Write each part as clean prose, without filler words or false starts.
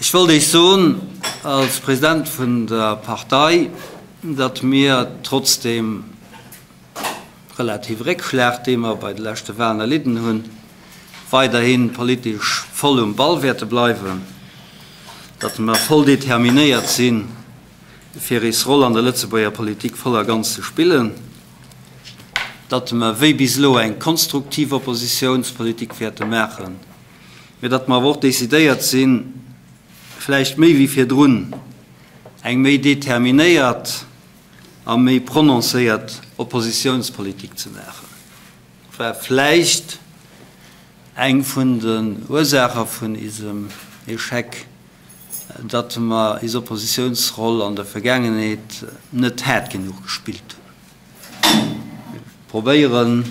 Ech wollt Iech soen, als President vun der Partei, datt mir trotz deem relative Réckschlag, dee mer bei de leschte Wahlen erlidden hunn, weiderhi politesch voll um Ball wäerte bleiwen, datt mer voll determinéiert sinn, fir eis Roll an der Lëtzebuerger Politik voll a ganz ze spillen, datt mer wéi bis elo eng konstruktiv Oppositiounspolitik wäerte maachen, mä datt mer awer och decidéiert sinn, vläicht méi wéi virdrun eng méi determinéiert a méi prononcéiert Oppositiounspolitik ze maachen. War vläicht eng vun den Ursaache vun isem Echec, datt mer is Oppositiounsroll an der Vergaangenheet net haart genuch gespillt hunn. Mir probéieren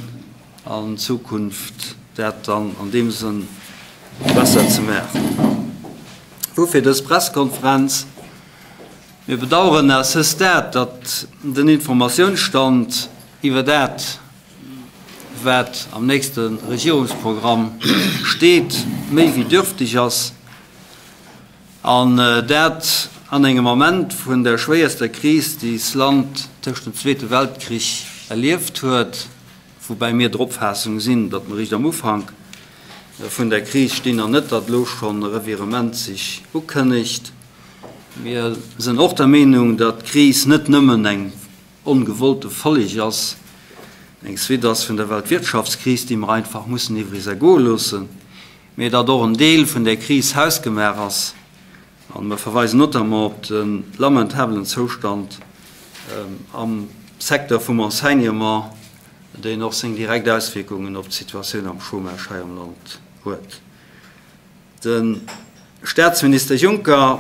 an Zukunft dat dann an deem Sënn besser ze maachen. Woufir dës Presskonferenz? Mir bedauern à ce stade, datt den Informatiounsstand iwwer dat, wat am nächste Regierungsprogramm steet, méi wéi dürftig ass, an dat an engem Ament vun der schwéierster Kris, déi s'Land tëscht dem Zweete Weltkrich erlieft huet, woubäi mir der Opfaassung sinn, datt mer eréischt am Ufank vun der Kris stinn an net, datt elo schonn e Revirement sech ukënnegt. Mir sinn och der Meenung, datt d'Kris net nëmmen eng ongewollte Folleg ass, eng Suite ass vun der Weltwirtschaftskris, déi mer einfach mussen iwwer eis ergoe loossen, mee datt och en Deel vun där Kris hausgemaach ass. A mer verweisen notamment op de lamentabelen Zoustand am Secteur vum Enseignement, deen och seng direkt Auswierkungen op d'Situatioun am Chômage hei am Land huet. De Staatsminister Juncker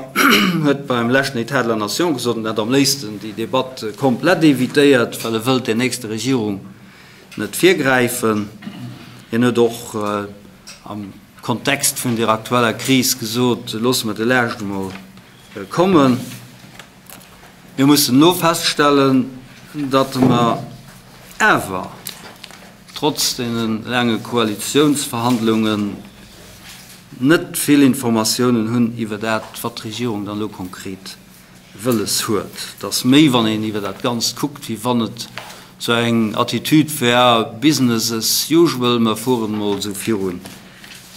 huet beim leschten État de la Nation gesot, en hätt am léifsten déi Debatt komplett evitéiert, well e wëllt der nächster Regierung net virgräifen. Hien huet och am Kontext vun der aktueller Kris gesot, loosse mer de Laascht emol kommen. Mir mussen elo feststellen, datt mer awer trotz deene laange Koalitiounsverhandlungen net vill Informatiounen hunn iwwer dat, wat d'Regierung dann elo konkret wëlles huet. Et ass méi, wann een iwwer dat Ganzt kuckt, wéi wann et sou eng Attitude wär, Business as usual, mer fueren emol esou virun,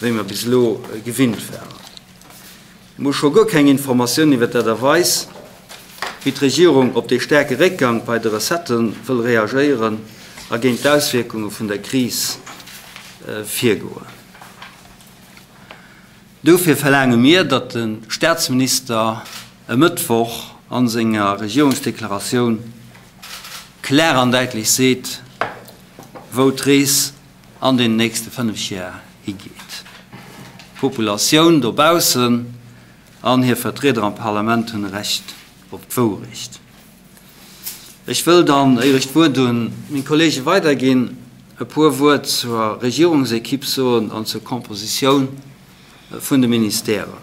wéi mer bis elo gewinnt waren. Mer hu scho guer keng Informatioun iwwer d'Aart a Weis, wéi d'Regierung op dee staarke Réckgang bei de Recettë wëll reagéieren a géint d'Auswierkunge vun der Kris virgoen. Dofir verlaange mir, datt de Staatsminister e Mëttwoch a senger Regierungsdeklaratioun klar an däitlech seet, wou d'Rees an den nächste 5 Jar higeet. D'Populatioun dobaussen an hir Vertrieder am Parlament hunn e Recht op d'Wourecht. Ech wëll dann, éier ech d'Wuert un meng Kollege weiderginn, e puer Wuert zur Regierungsequipe soen an zur Kompositioun vun de Ministèren.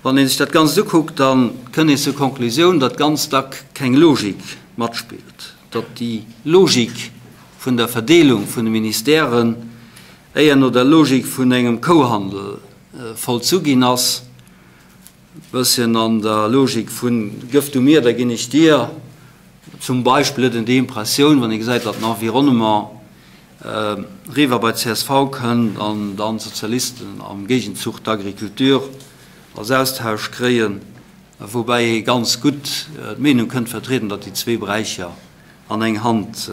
Wann ee sech dat Ganzt ukuckt, da kënnt een zur Konklusioun, datt ganz dack keng Logik matspillt, datt déi Logik vun der Verdeelung vun de Ministèren éier no der Logik vun engem Kouhandel vollzu ginn ass, Bësschen an der Logik vun gëff du mir, da ginn ech dir. Zum Beispill huet een déi Impressioun, wann ee gesäit, datt den Environnement eriwwer bei d'CSV kënnt an dann d'Sozialisten am Géigenzuch d'Agriculture als Austausch kréien, woubäi ee ganz gutt d'Meenung kënnt vertrieden, datt déi zwee Beräicher an eng Hand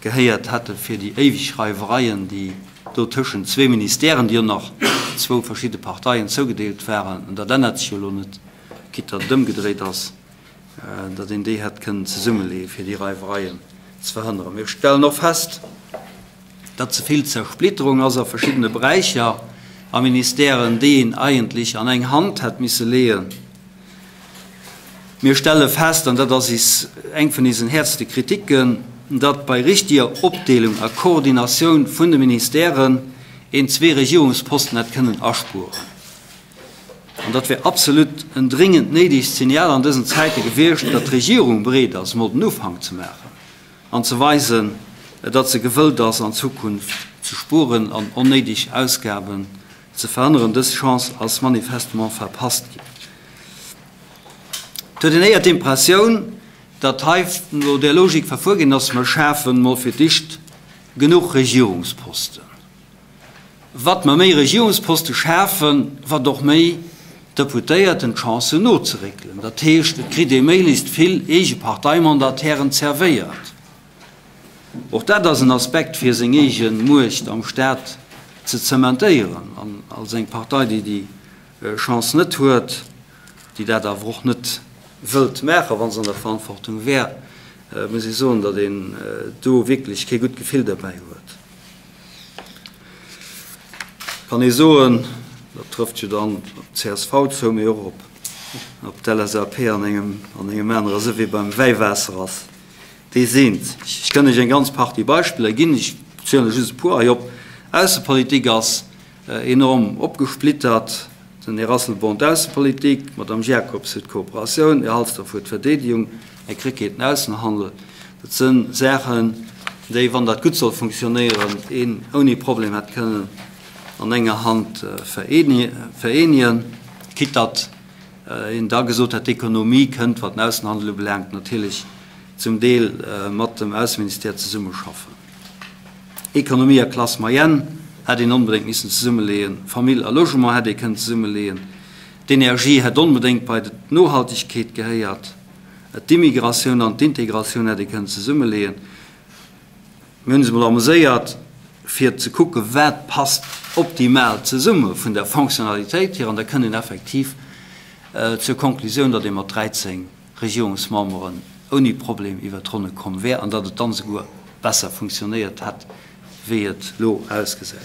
gehéiert hätte fir déi éiweg Reiwereien, déi do tëschent zwee Ministèren, déi jo nach zwou verschidde Parteien zougedeelt waren, an dat ännert sech jo elo net, quitte datt et ëmgedréit ass, datt een déi hätt kënnen zesummeleeën, fir déi Reiwereien ze verhënneren. Mir stellen och fest, datt ze vill Zersplitterung ass a verschiddene Beräicher a Ministèren, déi een eigentlech an eng Hand hätt misse leeën. Mir stelle fest, an dat ass is eng vun isen häertste Kritiken, datt bei richtiger Opdeelung a Koordinatioun vun de Ministèren een zwee Regierungsposten hätt kënnen aspueren. An dat wär absolut en dringend néidegt Signal an dësen Zäite gewiescht, datt d'Regierung bereet ass, emol den Ufank ze maachen an ze weisen, datt se gewëllt ass, an Zukunft ze spueren an onnéideg Ausgaben. Ze verhënneren. Dës Chance ass manifestement verpasst ginn. Et huet een éier d'Impressioun, datt hei no där Logik verfuer ginn ass, mer schafen mol fir d'éischt genuch Regierungsposten. Wat mer méi Regierungsposte schafen, wat och méi Deputéierten d'Chance hunn nozeréckelen. Dat heescht, et kritt ee méiglechst vill eege Parteimandatairen zerwéiert. Och dat ass en Aspekt fir seng eege Muecht am Staat ze zementéieren. An als eng Partei, déi déi Chance net huet, déi dat awer och net wëllt maachen, wa se an der Verantwortung wär, muss ee soen, datt een do wierklech kee gutt Gefill derbäi huet. Kann ee soen, dat trëfft jo dann op d'CSV zou, mee och op d'LSAP an engem anere Sënn, wee beim Wäiwaasser ass, Déi seent. Ech kënn lech eng ganz Partie Beispiller ginn, ech zielen lech just e puer hei op. Aussepolitik ass enorm opgesplittert. Den Här Asselborn d'Aussepolitik, d'Madame Jacobs huet d'Kooperatioun, Här Halsdorf huet d'Verdeedegung, Här Krecké den Aussenhandel. Dat si Saachen, déi, wann dat gutt soll funktionéieren, een ouni Problem hätt kënnen an enger Hand vereenigen, quitte datt een da gesot hätt, d'Ekonomie kënnt, wat den Aussenhandel ubelaangt, natierlech zum Deel mat dem Ausseministère zesummeschaffen. Economie a Classe moyenne hätt een onbedéngt missen zesummeleeën, Famill a Logement hätt ee kënnen zesummeleeën, d'Energie hätt onbedéngt bei d'Nohaltegkeet gehéiert, d'Immigratioun an d'Integratioun hätt ee kënnen zesummeleeën. Mir hunn eis emol amuséiert, fir ze kucken, wat passt optimal zesumme vun der Fonctionnalitéit hier, an da kënnt een effektiv zur Konklusioun, datt ee mat 13 Regierungsmemberen ouni Problem iwwer d'Ronne komm wär an datt et dann esouguer besser funktionéiert hätt, wéi et elo ausgesäit.